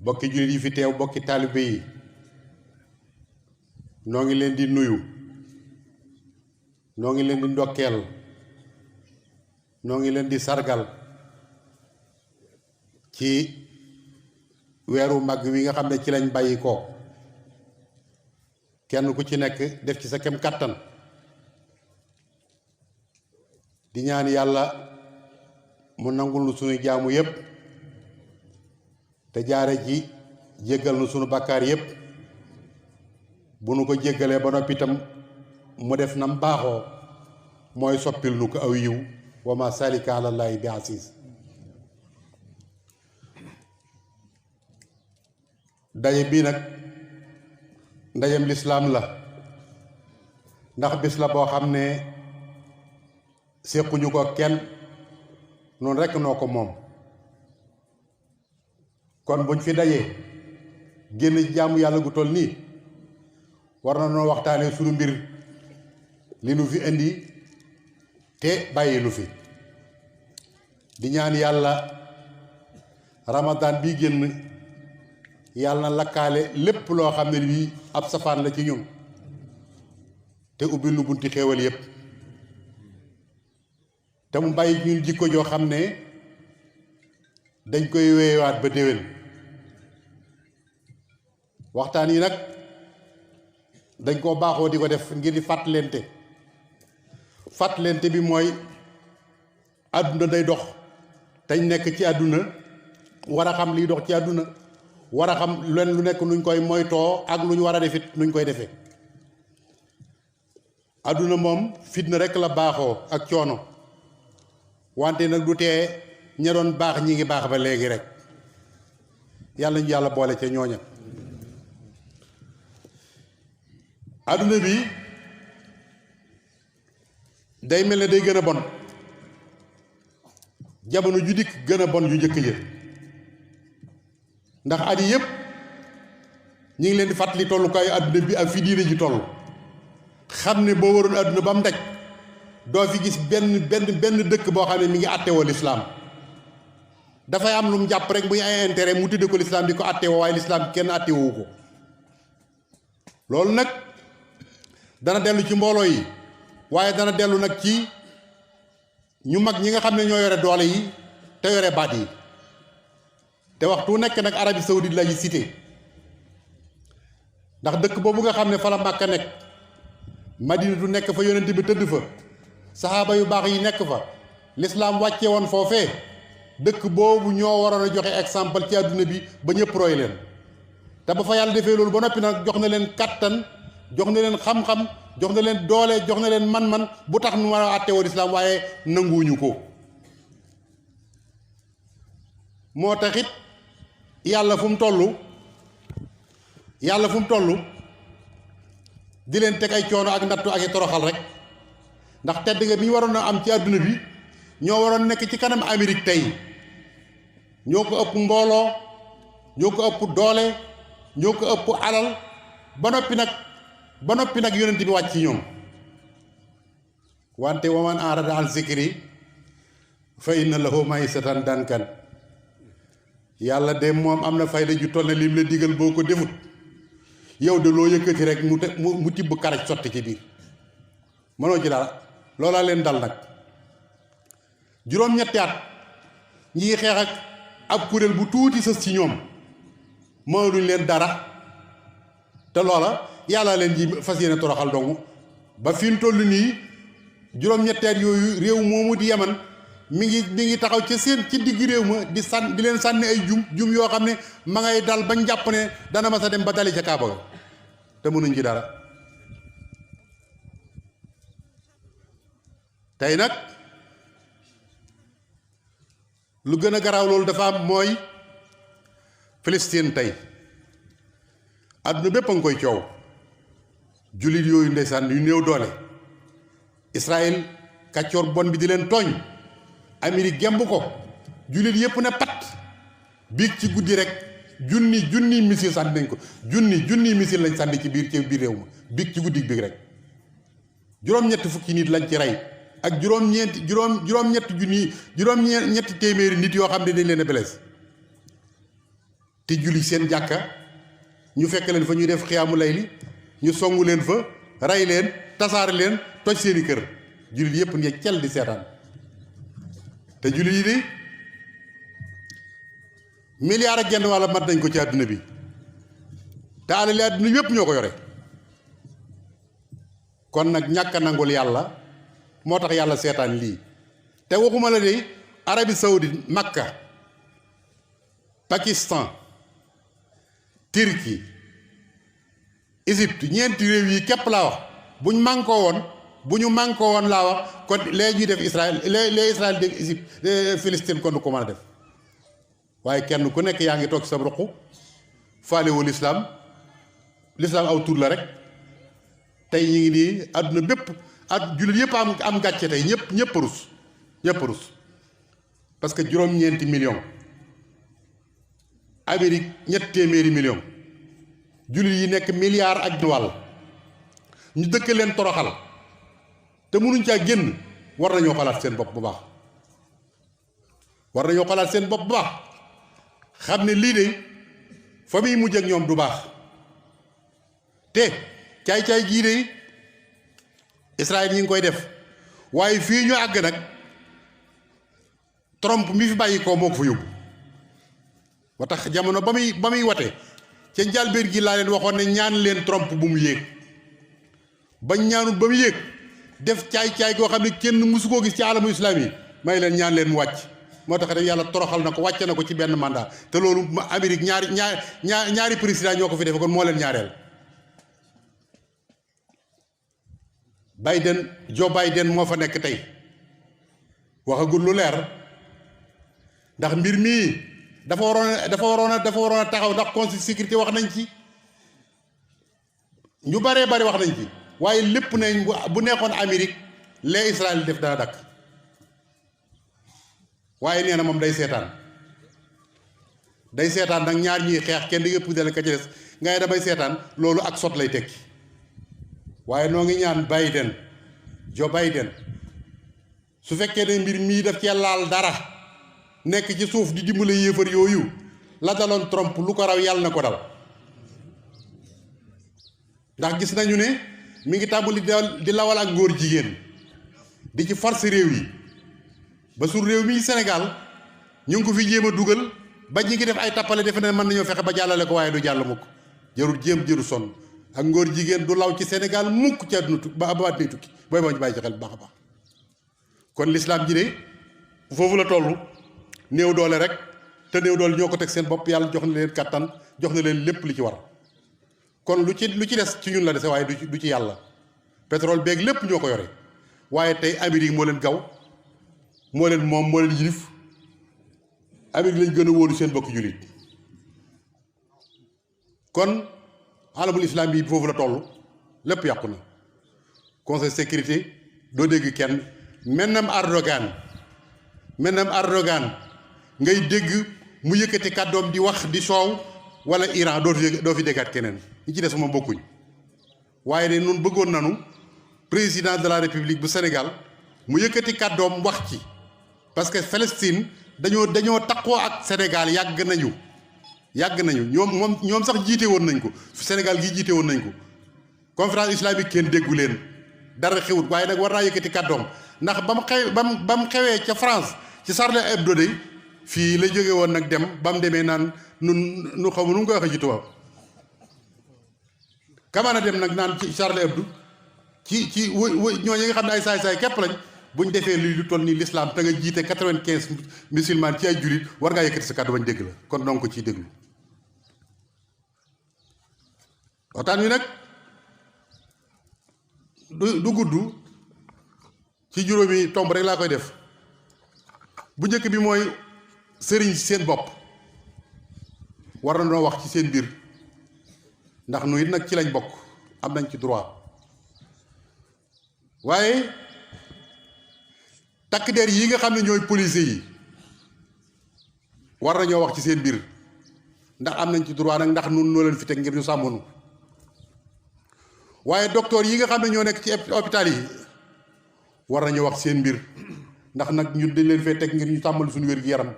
bokki jullit yi fi teew bokki taalibe yi noo ngi leen di nuyu noo ngi leen di ndokkeel noo ngi leen di sargal ci weeru mag wi nga xam ne ci lañ bàyyi ko kenn ku ci nekk def ci sa kem kàttan di ñaan yàlla mu nangul nu sunu jaamu yépp te jaare ji jéggal nu sunu bàkkaar yépp bu nu ko jéggalee ba noppi itam mu def nam baaxoo mooy soppil nu ko aw yiw wa ma salika alallaahi bi aziz daje bii nag ndajem lislaam la ndax bis la boo xam ne séquñu ko kenn noonu rekk noo ko moom kon buñ fi dajee génn jaamu yàlla gu toll nii war na noo waxtaanee sunu mbir li nu fi indi te bàyyi nu fi di ñaan yàlla ramadan bii génn yàlla na lakkaale lépp loo xam ne bii ab safaan la ci ñun te ubbil nu bunti xéewal yépp te mu bàyyi ñun jikko joo xam ne dañ koy weewaat ba déwén waxtaan yi nag dañ koo baaxoo di ko def ngir di fàttalente bi mooy àdduna day dox teñ nekk ci àdduna war a xam liy dox ci àdduna war a xam len lu nekk nuñ koy moytoo ak lu ñu war a defit nuñ koy defee àdduna moom fitna rekk la baaxoo ak coono wante nag du tee ña doon baax ñi ngi baax ba léegi rek yàlla ñu yàlla boole ca ñooña àdduna bi day mel ne day gën a bon jamono ju dikk gën a bon ju njëkk jë ndax at yi yépp ñi ngi leen di fàttali tollukaayu àdduna bi ak fi diine ji toll xam ne boo waroon àdduna ba mu daj doo fi gis benn dëkk boo xam ne mi ngi àttewoo lislaam dafay am lu mu jàpp rek muy ay intérêt mu tudde ko lislaam di ko àttewoo waaye lislaam kenn àttewowu ko loolu nag dana dellu ci mbooloo yi waaye dana dellu nag ci ñu mag ñi nga xam ne ñoo yore doole yi te yore baat yi te waxtu nekk nag Arabie Saoudite la ñu cité ndax dëkk boobu nga xam ne fa la Màkka nekk Madina du nekk fa yonent bi tëdd fa saxaaba yu baax yi nekk fa lislaam wàcce woon foofee dëkk boobu ñoo waroon a joxe exemple ci àdduna bi ba ñëpp roy leen te ba fa yàlla defee loolu ba noppi nag jox na leen kattan jox na leen xam-xam jox na leen doole jox na leen man-man bu tax nu war a àtte woon islaam waaye nanguwuñu ko moo taxit yàlla fu mu toll di leen teg ay coono ak nattu ak i toroxal rek ndax tedd nga bi ñu waroon a am ci àdduna bi ñoo waroon nekk ci kanam Amérique tey ñoo ko ëpp mbooloo ñoo ko ëpp doole ñoo ko ëpp alal ba noppi nag yonent bi wàcc ci ñoom wante wa man arada an zikri fa inna lahu maysatan dankan yàlla de moom am na fayda ju toll ne lim la digal boo ko defut yow de loo yëkkati rek mu tibb karaj sotti ci biir mënoo ci dara loolaa leen dal nag juróom-ñetti at ñi ngi xeex ak ab kuréel bu tuuti sës ci ñoom mënuñ leen dara te loola yàlla leen ji fas yéene toroxal dong ba fi mu toll nii juróom-ñetti at yooyu réew moomu di Yaman mi ngi taxaw ca seen ci digg réew ma di leen sànni ay jum yoo xam ne ma ngay dal bañ jàpp ne dana ma sa dem ba dali ca Kaaba ga te mënuñ ci dara tey nag lu gën a garaaw loolu dafa am mooy Palestine tey àdduna bépp a nga koy coow jullit yooyu ndeysaan yu néew doole Israël kàccoor bon bi di leen tooñ Amérique gemb ko jullit yépp ne pat biig ci guddi rek junni missile sànni nañ ko junni missile lañ sànni ci biir réew ma biig ci guddi bi rek juróom-ñetti fukki nit lañ ci rey ak juróom-ñetti téeméeri nit yoo xam ne dañ leen a blessé te julli seen jàkka ñu fekk leen fa ñuy def xiyaamu layli ñu songu leen fa rey leen tasaare leen toj seeni kër jullit yépp ne cel di seetaan te jullit yi de milliard ak genn walla mat nañ ko ci àdduna bi te alali àdduna yépp ñoo ko yore kon nag ñàkk a nangul yàlla moo tax yàlla seetaan lii te waxuma la de Arabie Saoudite Makka Pakistan Turquie Égypte ñeenti réew yi képp laa wax bu ñu mànkoo woon laa wax kon lee ñuy def Israël lee Israël def Égypte Palestine kon du ko mën a def waaye kenn ku nekk yaa ngi toog sa ruq faalewu lislaam aw tur la rek tey ñu ngi nii àdduna bépp jullit yëpp am gàcce tey ñëpp rus parce que juróom-ñeenti million Amérique 300 million jullit yi nekk milliard ak wàll ñu dëkk leen toroxal te mënuñ caa génn war nañoo xalaat seen bopp bu baax xam ne lii de fa muy mujj ak ñoom du baax te caay-caay gii de Israël ñi ngi koy def waaye fii ñu àgg nag Trump mi fi bàyyi ko moo ko fa yóbbu ba tax jamono ba muy wate ca njàlbéen gi laa leen waxoon ne ñaan leen Trump bu mu yéeg bañ ñaanul ba mu yéeg def caay-caay goo xam ne kenn mësu koo gis ci alamu islam yi may leen ñaan leen mu wàcc moo tax def yàlla toroxal na ko wàcce na ko ci benn mandat te loolu Amérique ñaari président ñoo ko fi defe kon moo leen ñaareel Joe Biden moo fa nekk tey waxagul lu leer ndax mbir mii dafa waroon a taxaw ndax conseil sécurité wax nañ ci ñu baree bari wax nañ ci waaye lépp nañ bu nekkoon Amérique lee Israël def dana dakk waaye nee na moom day seetaan nag ñaar ñuy xeex kenn di nga puudar ka ci des ngay damay seetaan loolu ak sot lay tekki waaye noo ngi ñaan Joe Biden su fekkee ne mbir mii daf cee laal dara nekk ci suuf di dimbale yéefar yooyu la daloon Trump lu ko raw yàlla na ko dal ndax gis nañu ne mi ngi tàmbali di lawal ak ngóor jigéen di ci force réew yi ba sur réew mi Sénégal ñu ngi ko fi jéem a dugal ba ñi ngi def ay tappale defe ne mën nañoo fexe ba jàllale ko waaye du jàll mukk jëru sonn ak ngóor jigéen du law ci Sénégal mukk ci àdduna tukki ba àdduna tukki booy boo ñu bàyyi ci xel bu baax a baax kon lislaam ji de foofu la toll néew doole rek te néew doole ñoo ko teg seen bopp yàlla jox na leen kàttan jox na leen lépp li ci war kon lu ci des ci ñun la dese waaye du ci yàlla pétrole beeg lépp ñoo ko yore waaye tey Amérique moo leen gaw moo leen yilif Amérique lañ gën a wóolu seen bokk jullit kon alamul islam bi foofu la toll lépp yàqu na conseil sécurité doo dégg kenn mennam Erdogan ngay dégg mu yëkkati kàddoom di wax di soow wala Iran doo fi déggaat keneen ñi ci des moom bokkuñ waaye de nun bëggoon nanu président de la république bu Sénégal mu yëkkati kàddoom wax ci parce que Palestine dañoo takkoo ak Sénégal yàgg nañu ñoom sax jiite woon nañ ko Sénégal gi jiite woon nañ ko conférence islamique kenn déggu leen dara xewut waaye nag war naa yëkkati kàddoom ndax ba mu xewee ca France ci Charlie Hebdo de fii la jóge woon nag dem ba mu demee naan nu xaw ma nu mu koy waxee ci tubaab kamana dem nag naan ci Charlie Hebdo ci ñooñu nga xam ne ay saay-saay képp lañ buñ defee lii lu toll nii l'islam te nga jiite 95 musulman ci ay jullit war ngaa yëkkati sa kàddu bañ dégg la kon donc ko ciy déglu waxtaan wi nag du gudd ci juróomi tomb rek laa koy def bu njëkk bi mooy sëriñ si seen bopp war na noo wax ci seen biir ndax nu it nag ci lañ bokk am nañ ci droit waaye takk der yi nga xam ne ñooy policiers yi war nañoo wax ci seen biir ndax am nañ ci droit nag ndax nun noo leen fi teg ngir ñu sàmmoonu waaye docteur yi nga xam ne ñoo nekk ci hôpital yi war nañoo wax seen mbir ndax nag ñun dañ leen fee teg ngir ñu sàmmal suñu wér gi yaram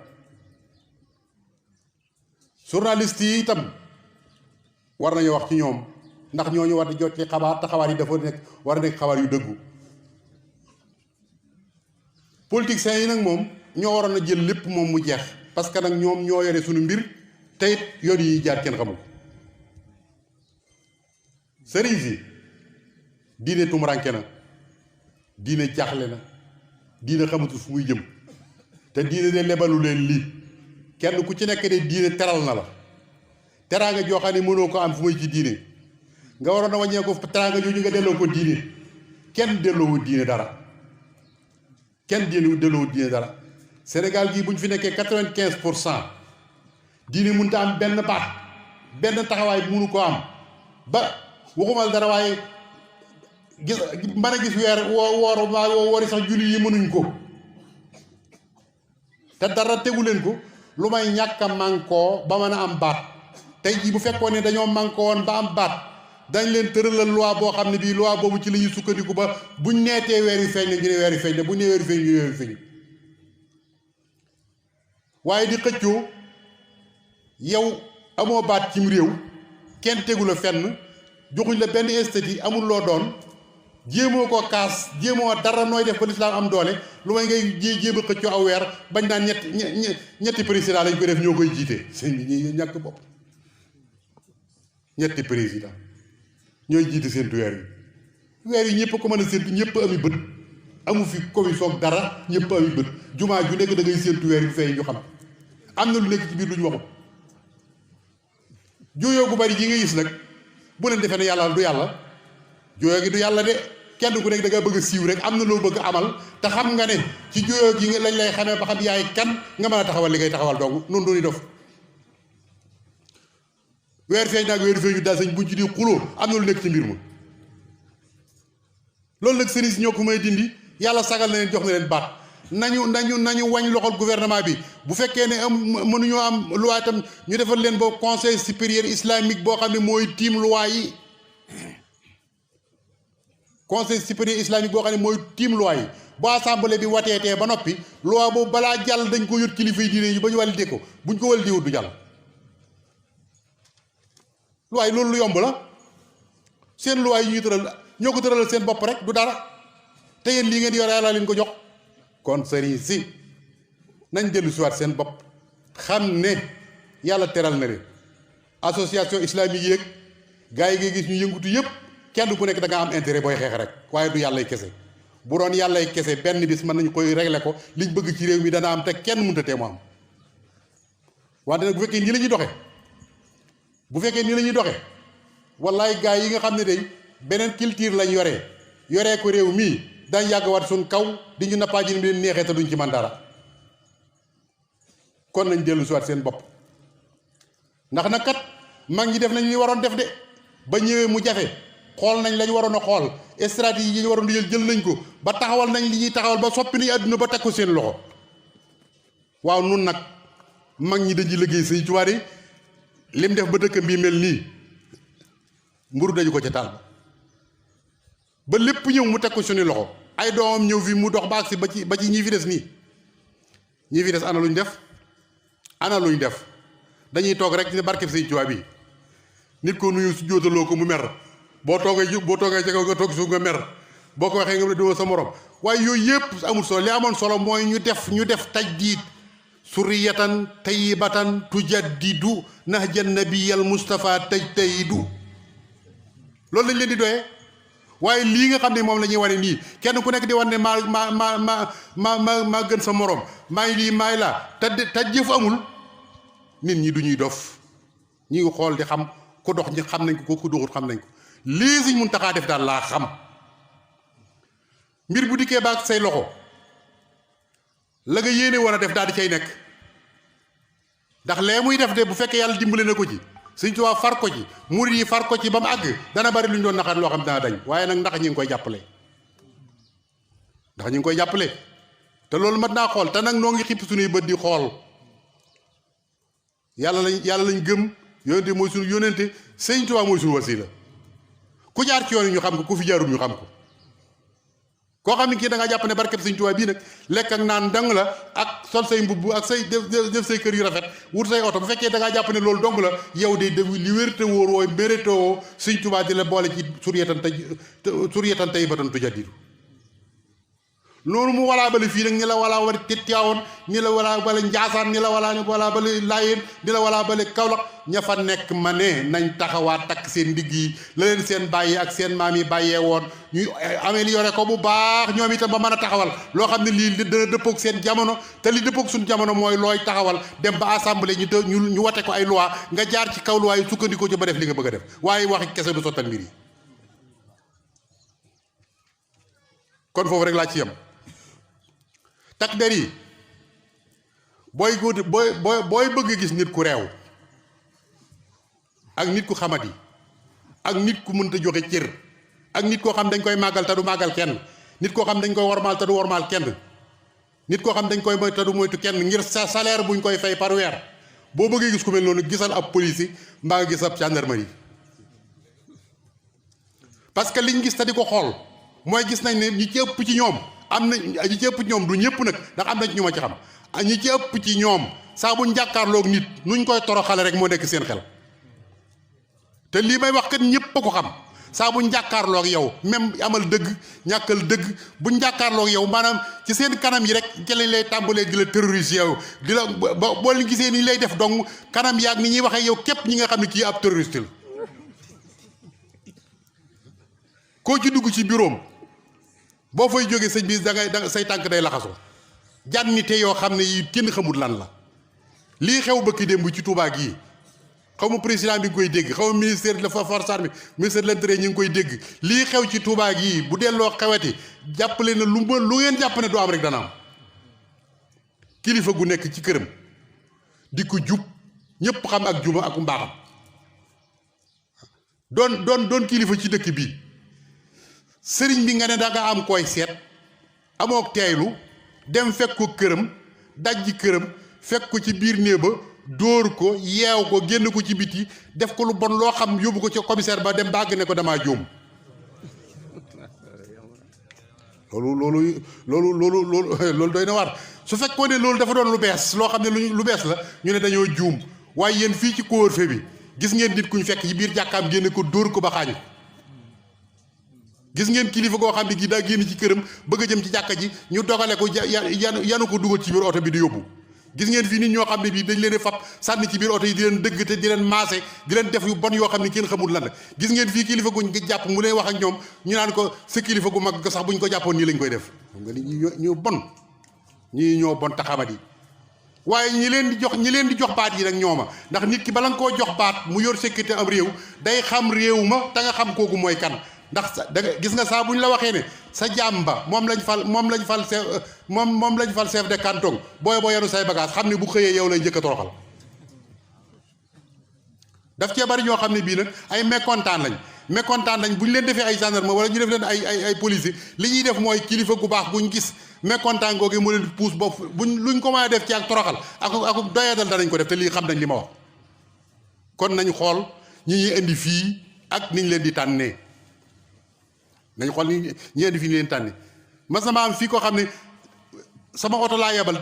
journaliste yi itam war nañu wax ci ñoom ndax ñooñu war di jot ci xabaar te xabaar yi dafa nekk war a nekk xabaar yu dëggu politiciens yi nag moom ñoo waroon a jël lépp moom mu jeex parce que nag ñoom ñoo yore suñu mbir te it yoon yi jaar kenn xamul sëriñ si diine tumuranke na diine jaaxle na diine xamatul fu muy jëm te diine de lebalu leen lii kenn ku ci nekk de diine teral na la teraanga joo xam ne mënoo ko am fu muy ci diine nga waroon a wàññee ko teraanga jooju nga delloo ko diine kenn delloowu diine dara kenn delloowu diine dara Sénégal gii bu ñu fi nekkee 95% diine mënut a am benn baat benn taxawaay mënu ko am ba waxumal dara waaye gis mën a gis weer woori sax julli yi mënuñ ko te dara tegu leen ko lu may ñàkk a mànkoo ba mën a am baat tey jii bu fekkoon ne dañoo mànkoo woon ba am baat dañ leen tëralal loi boo xam ne bii loi boobu ci la ñuy sukkandiku ba buñ neetee weer yu feeñ ne ñu ne weer yu feeñ ne buñ nee weer yu feeñ ñu ne weer yu feeñ waaye di xëccoo yow amoo baat cim réew kenn tegu la fenn joxuñ la benn esthétique amul loo doon jéemoo ko kaas jéemoo dara nooy def ba lislaam am doole lu may ngay jéem a xëccoo aw weer bañ naan ñetti président lañ ko def ñoo koy jiite sëñ bi ñuy ñàkk bopp ñetti président ñooy jiite séentu weer yi ñëpp ko mën a séentu ñëpp ami bët amu fi commission dara ñëpp ami bët jumaa ju nekk da ngay séentu weer yu fay ñu xam am na lu nekk ci biir lu ñu waxut jooyoo gu bari yi nga gis nag bu leen defee ne yàlla du yàlla jooyoo gi du yàlla de kenn ku nekk da nga bëgg a siiw rek am na loo bëgg amal te xam nga ne ci jooyoo gi lañ lay xamee ba xam yaay kan nga mën a taxawal li ngay taxawal dong noonu dooni dof weer feeñ naag weer feeñu daal sañ buñ ci di xuloo am na lu nekk ci mbir ma loolu nag sëriñ si ñoo ko may dindi yàlla sagal na leen jox na leen baat nañu wañ loxol gouvernement bi bu fekkee ne mënuñoo am loi itam ñu defal leen boo conseil supérieur islamique boo xam ne mooy tiim loi yi conseil supérieur islamique boo xam ne mooy tiim loi yi bu assemblée bi wateetee ba noppi loi boobu balaa jàll dañ ko yot kilifa yi diine yi ba ñu validé ko buñ ko validé wut du jàll loi yi loolu lu yomb la seen loi yi ñuy tëral ñoo ko tëralal seen bopp rek du dara te yéen lii ngeen yore yàlla leen ko jox kon sëriñ si nañ dellu siwaat seen bopp xam ne yàlla teral na leen association islamique yeeg gars yi ngay gis ñu yëngutu yëpp kenn ku nekk da nga am intérêt booy xeex rek waaye du yàllay kese bu doon yàllay kese benn bis mën nañu koy régler ko liñ bëgg ci réew mi dana am te kenn mënut a tee mu am wante nag bu fekkee nii la ñuy doxee bu fekkee nii la ñuy doxee wallaay gars yi nga xam ne day beneen culture lañ yoree ko réew mii dañ yàgg wat suñ kaw di ñu nappaaji ni leen neexee te duñ ci man dara kon nañ dellu si waat seen bopp ndax nag kat mag ñi def nañ li waroon def de ba ñëwee mu jafe xool nañ lañ waroon a xool stratégie yi ñu waroon di jël nañ ko ba taxawal nañ li ñuy taxawal ba soppi nañ àdduna ba teg ko seen loxo waaw nun nag mag ñi dañuy liggéey Sëñ Tuubaa de lim def ba dëkk bii mel nii mburu dañu ko ca taal ba lépp ñëw mu teg ko suñu loxo ay doomam ñëw fi mu dox ba agsi ba ci ñi fi des nii ñi fi des ana luñ def dañuy toog rek ne barkeb Sëñ Tuubaa bi nit ko nuyu su jóotaloo ko mu mer boo toogee ca kaw nga toog suuf nga mer boo ko waxee nga ne duma sa morom waaye yooyu yëpp amul solo li amoon solo mooy ñu def tajdiid suriyatan tayyibatan tujaddidu nahjan nabiyal Mustafa tajtahidu loolu lañ leen di doyee waaye lii nga xam ne moom la ñuy wane nii kenn ku nekk di wane ne maa gën sa morom maay lii maay laa te jëf amul nit ñi du ñuy dof ñi ngi xool di xam ku dox ñi xam nañ ko ku doxut xam nañ ko lii Sëñ Muntaxaa def daal laa xam mbir bu dikkee baag say loxo la nga yéene woon a def daal di cay nekk ndax lee muy def de bu fekkee yàlla dimbale na ko ci Sëñ Tuubaa far ko ci murid yi far ko ci ba mu àgg dana bari lu ñu doon naxaat loo xam dana dañ waaye nag ndax ñi ngi koy jàppale te loolu mat naa xool te nag noo ngi xipp suñuy bët di xool yàlla lañ gëm yónente mooy suñu yónente Sëñ Tuubaa mooy suñu wasiila ku jaar ci yoon yi ñu xam ko ku fi jaarul ñu xam ko koo xam ne kii da ngaa jàpp ne barkeb Sëñ Tuubaa bii nag lekk ak naan dang la ak sol say mbubb ak say def say kër yu rafet wut say oto bu fekkee da ngaa jàpp ne loolu dong la yow de li wérte wóor wooy mérétoo Sëñ Tuubaa di la boole ci suryetan tay batan tu jaddidu noonu mu walaa bale fii nag ni la walaa bale Tiwaawan ni la walaa bale Njaasaan ni la walaa bale Laayeen ni la walaa bale Kawlax ña fa nekk ma ne nañ taxawaat takk seen ndigg yi la leen seen bàyyi ak seen maam yi bàyyee woon ñuy amélioré ko bu baax ñoom itam ba mën a taxawal loo xam ne lii dana dëppoog seen jamono te li dëppoog suñu jamono mooy looy taxawal dem ba assemblée ñu wate ko ay loi nga jaar ci kaw loi yi sukkandikoo ci ba def li nga bëgg a def waaye waxi kese du sottal mbir yi kon foofu rek laa ci yem takk der yi booy bëgg gis nit ku réew ak nit ku xamati ak nit ku mënta joxe cër ak nit koo xam dañ koy màggal te du màggal kenn nit koo xam dañ koy wormaal te du wormaal kenn nit koo xam dañ koy moytu te du moytu kenn ngir sa salaire buñ koy fay par weer boo bëggee gis ku mel noonu gisal ab police mbaa nga gis ab gendarmerie parce que liñ gis te di ko xool mooy gis nañ ne ñi ci ëpp ci ñoom am na ñi ci ëpp ci ñoom du ñëpp nag ndax am na ci ñu ma ci xam ñi ci ëpp ci ñoom saa buñ jàkkaarloog nit nuñ koy toroxale rek moo nekk seen xel te lii may wax kat ñëpp a ko xam saa buñ jàkkaarloog yow même amal dëgg ñàkkal dëgg buñ jàkkaarloog yow maanaam ci seen kanam yi rek ci lañ lay tàmbalee di la terroriser yow di la boo leen gisee ni lay def dong kanam yaag ni ñuy waxee yow képp ñi nga xam ne kii ab terroriste la koo ci dugg ci bureau boo fay jógee sëñ bi da say tànk day laxasoo jànnite yoo xam ne yi kenn xamul lan la lii xew bëkki démb ci Touba gii xaw ma président bi ngi koy dégg xaw ma ministère de la force armée ministère de l'intérieur ñi ngi koy dégg lii xew ci Touba gii bu delloo xeweti jàppale na lu ngeen jàpp ne du am rek dana am kilifa gu nekk ci këram di ko jub ñépp xam ak juma ak mbaaxam doon kilifa ci dëkk bii sëriñ bi nga ne da nga am koy seet amook teeylu dem fekk ko këram dajji këram fekk ko ci biir néeg ba dóor ko yeew ko génn ko ci biti def ko lu bon loo xam yóbbu ko ci commissaire ba dem bàgg ne ko damaa juum loolu doy na war su fekkoon ne loolu dafa doon lu bees loo xam ne lu bees la ñu ne dañoo juum waaye yéen fii ci couvre-feu bi gis ngeen nit kuñ fekk ci biir jàkkaam génne ko dóor ko ba xaañ gis ngeen kilifa goo xam ne gi daa génn ci këram bëgg a jëm ci jàkka ji ñu dogale ko yanu ko dugal ci biir oto bi di yóbbu gis ngeen fii nit ñoo xam ne bii dañ leen di fab sànni ci biir oto yi di leen dëgg te di leen maase di leen def yu bon yoo xam ne kenn xamul lan la gis ngeen fii kilifa guñ jàpp mu leen wax ak ñoom ñu naan ko sa kilifa gu mag sax buñ ko jàppoon nii lañ koy def xam nga ni ñu bon ñii ñoo bon taxamat yi waaye ñi leen di jox baat yi nag ñooma ndax nit ki bala nga koo jox baat mu yor sécurité am réew day xam réew ma te nga xam kooku mooy kan ndax gis nga saa bu ñu la waxee ne sa jàmba moom lañ fal chef de canton booy boo yenu say bagage xam ne bu xëyee yow lay njëkk a toroxal daf cee bari ñoo xam ne bii nag ay mécontent lañ bu ñu leen defee ay gendarme wala ñu def leen ay policier li ñuy def mooy kilifa gu baax buñ gis mécontent googu mu leen puus ba luñ ko mën a def ci ak toroxal ak doyadal danañ ko def te lii xam nañ li ma wax kon nañ xool ñi ñuy indi fii ak niñ leen di tànnee nañ xool ñi indi fii ni leen tànni mas na ma am fii koo xam ne sama oto laa yebal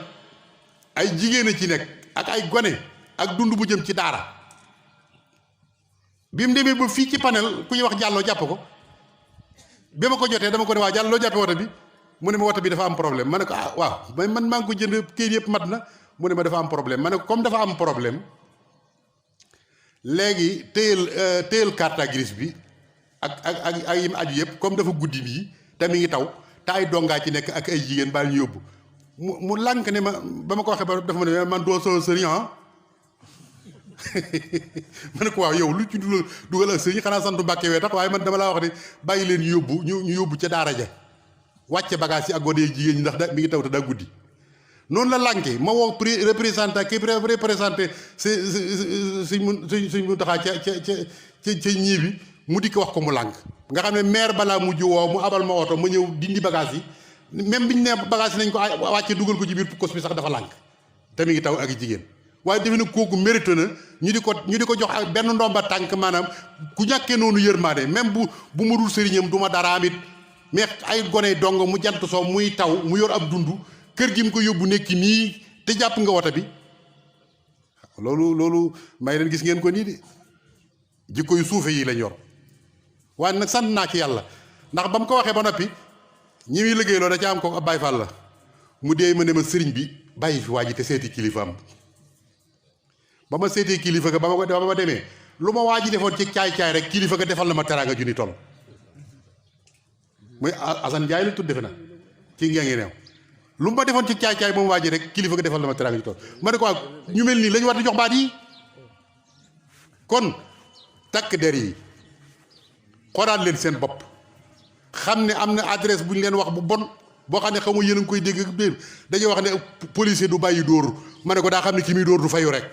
ay jigéen a ci nekk ak ay gone ak dund bu jëm ci daara bi mu demee ba fii ci panel ku ñuy wax jàlloo jàpp ko bi ma ko jotee dama ko ne waa jàll loo jàppee woto bi mu ne ma woto bi dafa am problème ma ne ko ah waaw man maa ngi ko jënd kayit yëpp mat na mu ne ma dafa am problème ma ne ko comme dafa am problème léegi téyel carte grise bi ak yim aju yëpp comme dafa guddi nii te mi ngi taw te ay dongaa ci nekk ak ay jigéen baal ñu yóbbu mu lànk ne ma ba ma ko waxee ba dafa ma ne man doo soo sëriñ ma ne ko waaw yow lu ci dugal ak sëriñ xanaa santu Mbàkke wee tax waaye man dama laa wax ne bàyyi leen ñu yóbbu ca daara ja wàcce bagage yi ak gone jigéen ñi ndax mi ngi taw te daa guddi noonu la lànke ma woo représentant ki représenté suñ mu taxaa ca ñii bi mu di ko wax ko mu lànk nga xam ne maire balaa mujj woo mu abal ma oto ma ñëw dindi bagage yi même biñu ne bagage yi nañ ko wàcce dugal ko ci biir kos bi sax dafa lànk te mi ngi taw ak jigéen waaye defe na kooku mérite na ñu di ko jox ak benn ndomba tànk maanaam ku ñàkkee noonu yërmaande même bu ma dul sëriñam du ma daraam it mais ay gone dong mu jant soo muy taw mu yor ab dund kër gi mu ko yóbbu nekk nii te jàpp nga woto bi loolu may leen gis ngeen ko nii de jikko yu suufe yi lañ yor waaye nag sant naa ci yàlla ndax ba mu ko waxee ba noppi ñi muy liggéeyloo da ca am ko ab Baay Faal la mu dee ma ne ma sëriñ bi bàyyi fi waa ji te seeti kilifaam ba ma seetee kilifa ga ba ma demee lu ma waa ji defoon ci caay-caay rek kilifa ga defal na ma teraanga junni toll muy Assane Ndiaye la tudd defe na ci ngee ngi neew lu ma defoon ci caay-caay moom waa ji rek kilifa ga defal na ma teraanga junni toll ma ne ko ñu mel nii la ñu war di jox baat yi kon takk der yi xoolaat leen seen bopp xam ne am na adresse bu ñu leen wax bu bon boo xam ne xamu yéen a ngi koy dégg ak biir dañuy wax ne policier du bàyyi dóor ma ne ko daa xam ne ki muy dóor du fayu rek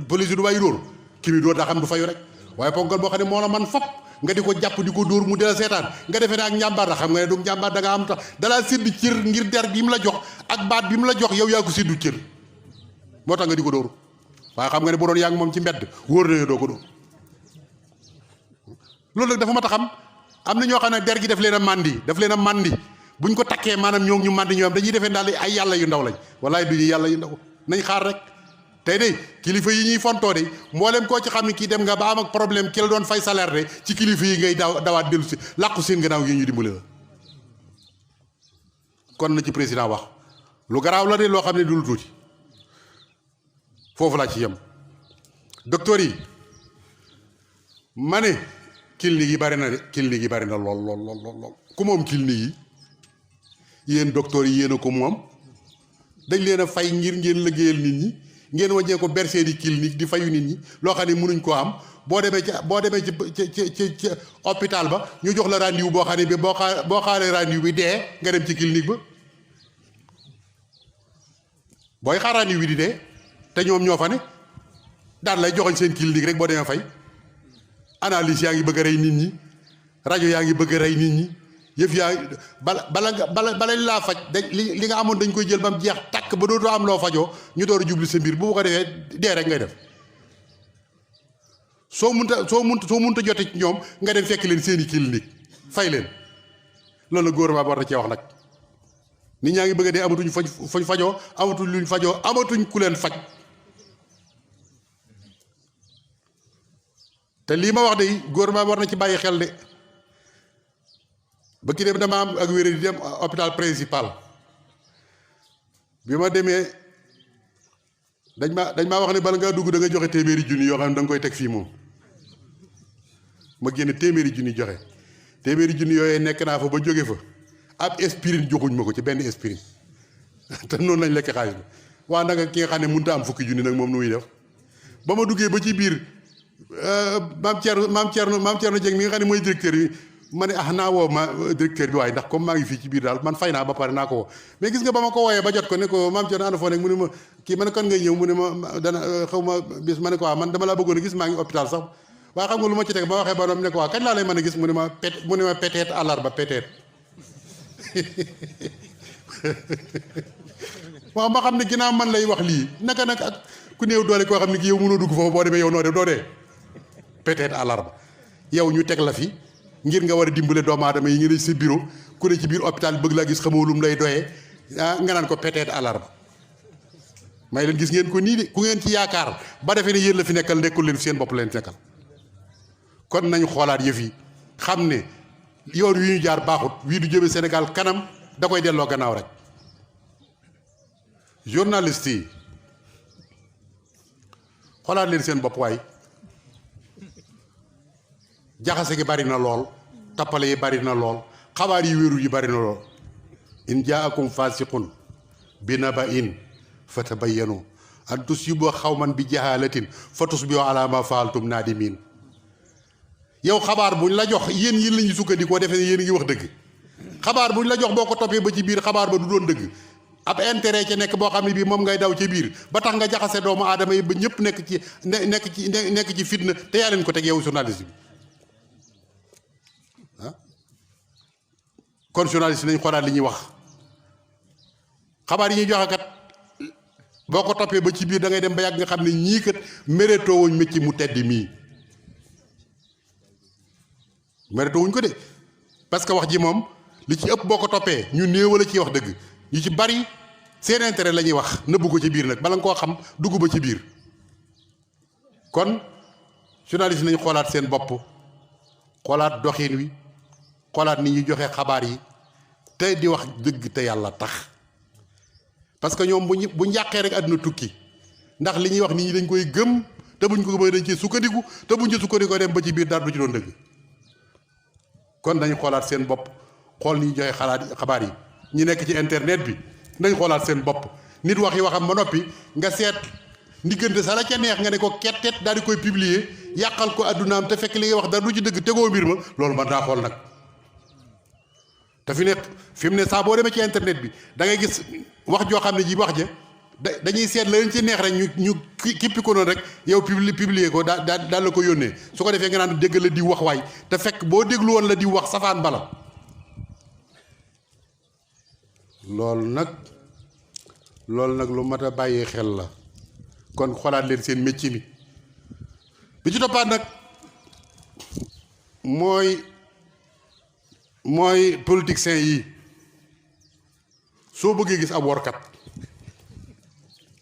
policier du bàyyi dóor ki muy dóor daa xam du fayu rek waaye ponkal boo xam ne moo la man fop nga di ko jàpp di ko dóor mu dela seetaan nga defee ne ak njàmbaar la xam nga ne du njàmbaar da nga am tax dalaa séddu cër ngir der bi mu la jox ak baat bi mu la jox yow yaa ko séddu cër moo tax nga di ko dóor waaye xam nga ne bu doon yaa ngi moom ci mbedd wóor na doo ko dóor loolu nag dafa mat a xam am na ñoo xam ne der gi daf leen a màndi buñ ko takkee maanaam ñoo ñu màndi ñoom dañuy defee daal ay yàlla yu ndaw lañ walaay du ñu yàlla yu ndaw nañ xaar rek tey de kilifa yi ñuy fontoo de mboolem koo ci xam ne kii dem nga ba am ak problème ki la doon fay salaire de ci kilifa yi ngay dawaat dellu si làqu seen gannaaw yi ñu dimbali la kon na ci président wax lu garaaw la de loo xam ne du lu tuuti foofu laa ci yem docteur yi ma ne clinique yi bari na de clinique yi bari na lool ku moom clinique yi yéen docteur yi yéen a ko moom dañ leen a fay ngir ngeen liggéeyal nit ñi ngeen wàññee ko bercé di clinique di fayu nit ñi loo xam ne mënuñ koo am boo demee ci hôpital ba ñu jox la rendez-vous boo xam ne bi boo xaaree rendez-vous bi dee nga dem ci clinique ba booy xaar rendez-vous bi di dee te ñoom ñoo fa ne daan lay joxoñ seen clinique rek boo demee fay analyse yaa ngi bëgg a rey nit ñi rajo yaa ngi bëgg a rey nit ñi yëf yaa balañ laa faj dañ li nga amoon dañ koy jël ba mu jeex tàkk ba dootoo am loo fajoo ñu door a jublu sa mbir bu ko defee dee rek ngay def soo munta jote ci ñoom nga dem fekk leen seeni clinique fay leen loolu la gouvernement bi war na cee wax nag nit ñaa ngi bëgg a dee amatuñ fañ fajoo amatuñ luñ fajoo amatuñ ku leen faj te lii ma wax de gouvernement bi war na ci bàyyi xel de ba ki dem dama am ak wéré di dem hôpital principal bi ma demee dañ maa wax ne bala ngaa dugg da nga joxe téeméeri junni yoo xam ne da nga koy teg fii moom ma génne téeméeri junni joxe téeméeri junni yooyu nekk naa fa ba jóge fa ab aspirine joxuñ ma ko ci benn aspirine te noonu lañ lekk xaalis bi waa nag ki nga xam ne mënut a am fukki junni nag moom nu muy def ba ma duggee ba ci biir maam Thierno Dieng mi nga xam ne mooy directeur bi ma ne naa woo ma directeur bi waaye ndax comme maa ngi fii ci biir daal man fay naa ba pare naa ko woo mais gis nga ba ma ko wooyee ba jot ko ne ko maam Thierno ana foo nekk mu ne ma kii ma ne kan ngay ñëw mu ne ma dana xaw ma bis ma ne ko waaw man dama laa bëggoon a gis maa ngi hôpital sax waaye xam nga lu ma ci teg ba waxee ba doom ne ko waaw kañ laa lay mën a gis mu ne ma peut-être àllarba peut-être waaw ma xam ne ginnaaw man lay wax lii naka nag ak ku néew doole koo xam ne ki yow mënoo dugg foofu boo demee yow noo def doo dee peut-être àllarba yow ñu teg la fi ngir nga war a dimbale doomu aadama yi nga ne sa bureau ku ne ci biir hôpital bëgg laa gis xamoo lum lay doyee nga naan ko peut-être àllarba may leen gis ngeen ko nii de ku ngeen ci yaakaar ba defee ne yéen la fi nekkal nekkul leen seen bopp leen nekkal kon nañu xoolaat yëf yi xam ne yoon wi ñu jaar baaxut wii du jëme Sénégal kanam da koy delloo gannaaw rek journaliste yi xoolaat leen seen bopp waay jaxase gi bari na lool tappale yi bari na lool xabaar yi wéeru yi bari na lool in jaakum fasiqun bi naba'in fatabayyanu an tusibu xawman bi jahalatin fatusbihu ala ma faaltum nadimin yow xabaar buñ la jox yéen yi lañu sukkandikoo defee ne yéen ngi wax dëgg xabaar buñ la jox boo ko toppee ba ci biir xabaar ba du doon dëgg ab intérêt ca nekk boo xam ne bii moom ngay daw ca biir ba tax nga jaxase doomu aadama yi ba ñëpp nekk ci fitna te yaa leen ko teg yow journaliste bi kon journaliste nañ xoolaat li ñuy wax xabaar yi ñuy joxe kat boo ko toppee ba ci biir da ngay dem ba yàgg nga xam ne ñii kat mérétoo wuñ métier mu tedd mii mérite wuñ ko de parce que wax ji moom li ci ëpp boo ko toppee ñu néew la ciy wax dëgg ñu ci bari seen intérêt la ñuy wax nëbbu ko ci biir nag bala nga koo xam dugg ba ci biir kon journaliste nañu xoolaat seen bopp xoolaat doxin wi xoolaat ni ñuy joxe xabaar yi te di wax dëgg te yàlla tax parce que ñoom bu njàqee rek àdduna tukki ndax li ñuy wax nit ñi dañ koy gëm te buñ ko gëmee dañ ci sukkandiku te buñ ci sukkandiku dem ba ci biir dara du ci doon dëgg kon dañu xoolaat seen bopp xool ni ñu joxe xabaar yi ñi nekk ci internet bi nañ xoolaat seen bopp nit wax yi waxam ba noppi nga seet ndiggante sa la ca neex nga ne ko kettet daal di koy publier yàqal ko addunaam te fekk li ngay wax dara du ci dëgg tegoo mbir ma loolu mën naa xool nag te fi mu ne saa boo demee ci internet bi da ngay gis wax joo xam ne ji wax ja dañuy seet la leen ci neex rek ñu kippi ko noonu rek yow publier ko daal la ko yónnee su ko defee nga naan dégg la di wax waay te fekk boo déglu woon la di wax safaan bala loolu nag lu mat a bàyyee xel la kon xoolaat leen seen métier mi bi ci toppaat nag mooy politiciens yi soo bëggee gis ab workat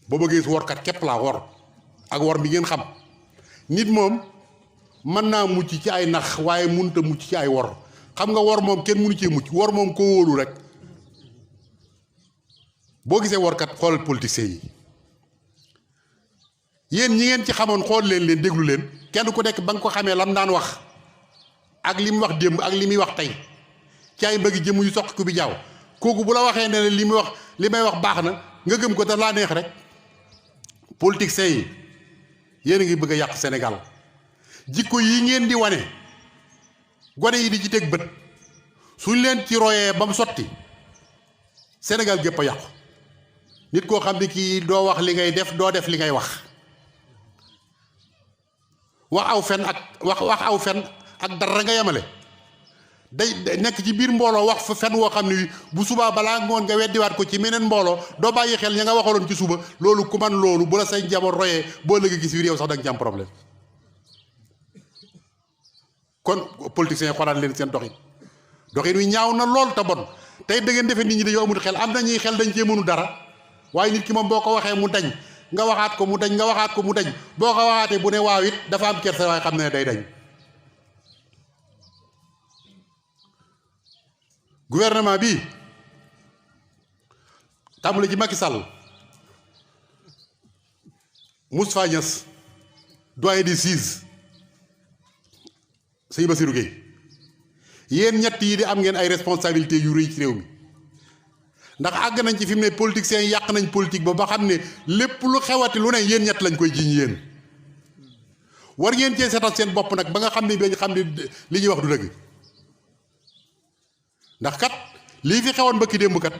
boo bëggee gis workat képp laa wor ak wor bi ngeen xam nit moom mën naa mucc ci ay nax waaye mënut a mucc ci ay wor xam nga wor moom kenn mënu cee mucc wor moom koo wóolu rek boo gisee workat xoolal politiciens yi yéen ñi ngeen ci xamoon xool leen déglu leen kenn ku nekk ba nga ko xamee lam daan wax ak li mu wax démb ak li muy wax tey ci ay mbëgg jëm yu soq ku bi jaaw kooku bu la waxee ne li may wax baax na nga gëm ko te laa neex rek politiciens yi yéen a ngi bëgg a yàq Sénégal jikko yi ngeen di wane gone yi di ci teg bët suñ leen ci royee ba mu sotti Sénégal gépp a yàqu nit koo xam ne kii doo wax li ngay def doo def li ngay wax wax aw fen ak dara nga yemale day nekk ci biir mbooloo wax fa fen woo xam ne bu subaa balaa ngoon nga weddiwaat ko ci meneen mbooloo doo bàyyi xel ña nga waxaloon ci suba loolu ku man loolu bu la say njaboot royee boo lëgg gis wiir yow sax da nga ci am problème kon politiciens yi xoolaat leen seen doxin wi ñaaw na lool te bon tey da ngeen defee nit ñi dañoo amul xel am na ñuy xel dañ cee mënu dara waaye nit ki moom boo ko waxee mu dañ nga waxaat ko mu dañ nga waxaat ko mu dañ boo ko waxaatee bu ne waaw it dafa am kersa waaye xam ne day dañ gouvernement bi tàmbali ci Macky Sall Moustapha Niasse doyen des juges sëñ Bassirou Gueye yéen ñett yi di am ngeen ay responsabilités yu rëy ci réew mi ndax àgg nañ ci fi mu ne politiciens yi yàq nañ politique ba xam ne lépp lu xewati lu ne yéen ñett lañ koy jiiñ yéen war ngeen cee seetal seen bopp nag ba nga xam ne dañ xam ne li ñuy wax du dëgg ndax kat lii fi xewoon ba ki démb kat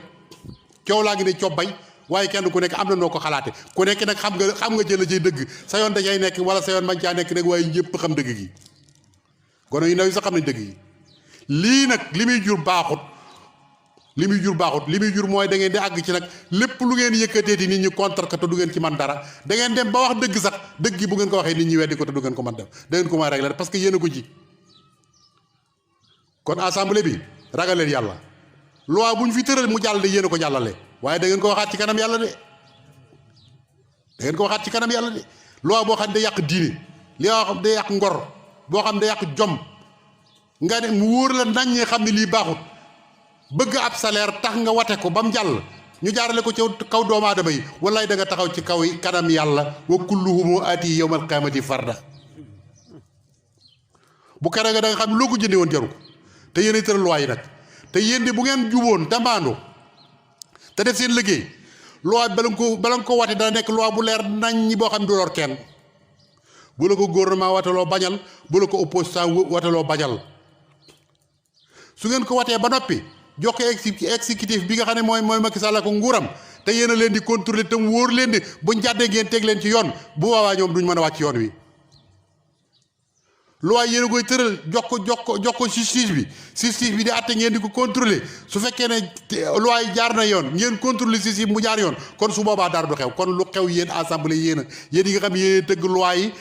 coow laa ngi ne cobbay waaye kenn ku nekk am na noo ko xalaate ku nekk nag xam nga jël la cay dëgg sa yoon da cay nekk wala sa yoon bañ caa nekk nag waaye ñëpp xam dëgg gi gone yu ndaw yi sax xam nañ dëgg gi lii nag li muy jur baaxut li muy jur mooy da ngeen di àgg ci nag lépp lu ngeen yëkkateeti nit ñi contre ko te du ngeen ci man dara da ngeen dem ba wax dëgg sax dëgg gi bu ngeen ko waxee nit ñi weddi ko te du ngeen ko man def da ngeen ko mën a régler parce que yéen a ko ji kon assemblée bi ragal leen yàlla loi bu ñu fi tëral mu jàll de yéen a ko jàllale waaye da ngeen ko waxaat ci kanam yàlla de loi boo xam ne day yàq diine li nga xam day yàq ngor boo xam ne day yàq jom nga ne mu wóor la naññee xam ne lii baaxut bëgg ab salaire tax nga wate ko ba mu jàll ñu jaarale ko ci kaw doomu aadama yi wallaay da nga taxaw ci kaw kanam yàlla wa kulluhum aati yawmal qiyaamati farda bu kere nga da nga xam loo ko jëndee woon jaru ko te yéen a tëral loi yi nag te yéen di bu ngeen juboon te maandu te def seen liggéey loi bala nga ko wate dana nekk loi bu leer nañ ñi boo xam ne du lor kenn bu la ko gouvernement wataloo bañal bu la ko opposition wataloo bañal su ngeen ko watee ba noppi jox ko exécutif bi nga xam ne mooy Macky Sall ko nguuram te yéen a leen di contrôler te mu wóor leen di buñ jàddee ngeen teg leen ci yoon bu boobaa ñoom duñ mën a wàcc yoon wi loi yéen a koy tëral jox ko justice bi di àtte ngeen di ko contrôler su fekkee ne loi yi jaar na yoon ngeen contrôler justice mu jaar yoon kon su boobaa dara du xew kon lu xew yéen assemblée yéen yi nga xam yéen tëgg loi yi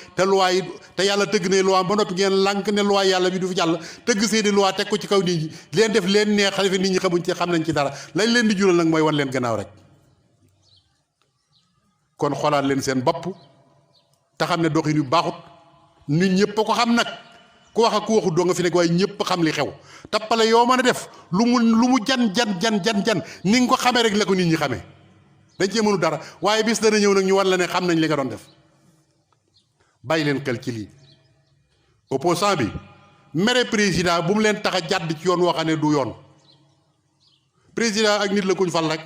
te yàlla tëgg ne loi ba noppi ngeen lànk ne loi yàlla bi du fi jàll tëgg seeni loi teg ko ci kaw nit ñi leen def leen neex xalifa nit ñi xamuñ ci xam nañ ci dara lañ leen di jural nag mooy wan leen gannaaw rek kon xoolaat leen seen bopp te xam ne doxin yu baaxut nit ñëpp ko xam nag ku wax ak ku waxut doo nga fi nekk waaye ñëpp xam li xew tappale yoo mën a def lu mu jan ni nga ko xamee rek la ko nit ñi xamee dañ cee mënu dara waaye bis dana ñëw nag ñu wan la ne xam nañ li nga doon def bàyyi leen xel ci lii opposant bi mere président bu mu leen tax a jàdd ci yoon woo xam ne du yoon président ak nit la kuñ fal rek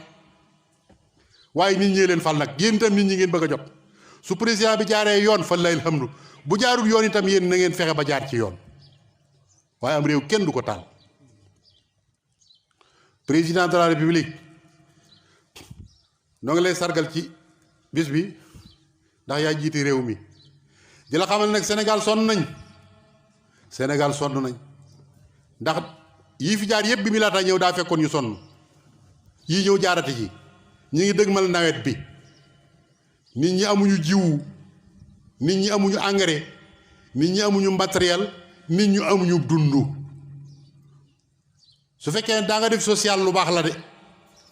waaye nit ñee leen fal nag yéen itam nit ñi ngeen bëgg a jot su président bi jaaree yoon fa lay alhamdu bu jaarul yoon itam yéen na ngeen fexe ba jaar ci yoon waaye am réew kenn du ko taal président de la république noo ngi lay sargal ci bis bi ndax yaa jiite réew mi di la xamal nag Sénégal sonn nañ ndax yii fi jaar yëpp bi mi laata ñëw daa fekkoon ñu sonn yii ñëw jaarate ci ñi ngi dëgmal nawet bi nit ñi amuñu jiwu nit ñi amuñu engrais nit ñi amuñu matériel nit ñi amuñu dund su fekkee daa nga def social lu baax la de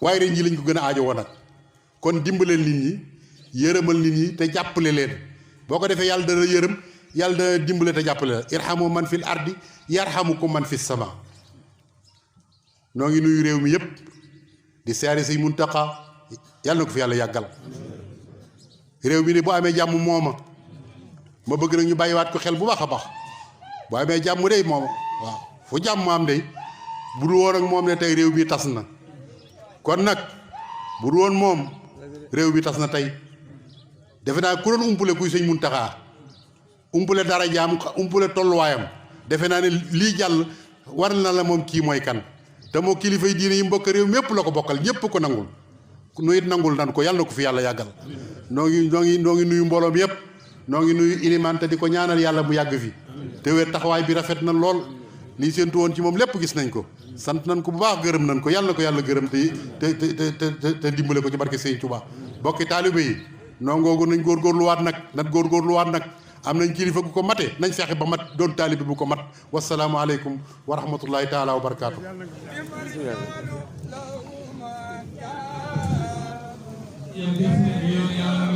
waaye ren ji lañ ko gën a aajowoo nag kon dimbaleel nit ñi yërëmal nit ñi te jàppale leen boo ko defee yàlla dana yërëm yàlla dana dimbale te jàppale la irhamu man fil ardi yarhamukum man fis sama noo ngi nuyu réew mi yépp di siyaare Sëñ Muntaxa yàlla na ko fi yàlla yàggal réew mi ne bu amee jàmm mooma ma bëgg nag ñu bàyyiwaat ko xel bu baax a baax bu amee jàmm day mooma waaw fu jàmm am day bu dul woon ak moom ne tey réew mi tas na kon nag bu dul woon moom réew mi tas na tey defe naa ku doon umpule kuy Sëñ Muntaxa umpule dara jaam umpule tolluwaayam defe naa ne lii jàll war na la moom kii mooy kan te moo kilifa yi diine yi mbokk réew mépp la ko bokkal ñépp ko nangul nu it nangul nan ko yàlla na ko fi yàlla yàggal noo ngi nuyu mbooloom yépp noo ngi nuyu ilimaan te di ko ñaanal yàlla mu yàgg fi te wér taxawaay bi rafet na lool lii séentu woon ci moom lépp gis nañ ko sant nañ ko bu baax gërëm nañ ko yàlla na ko yàlla gërëm te dimbale ko ci barke Sëñ Tuubaa bokki taalibe yi nongoogu nañ góorgóorluwaat nag am nañ kilifa gu ko mate nañ fexe ba mat doon taalibe bu ko mat wasalaamu aleykum wa rahmatullahi taala wa barakaatu ya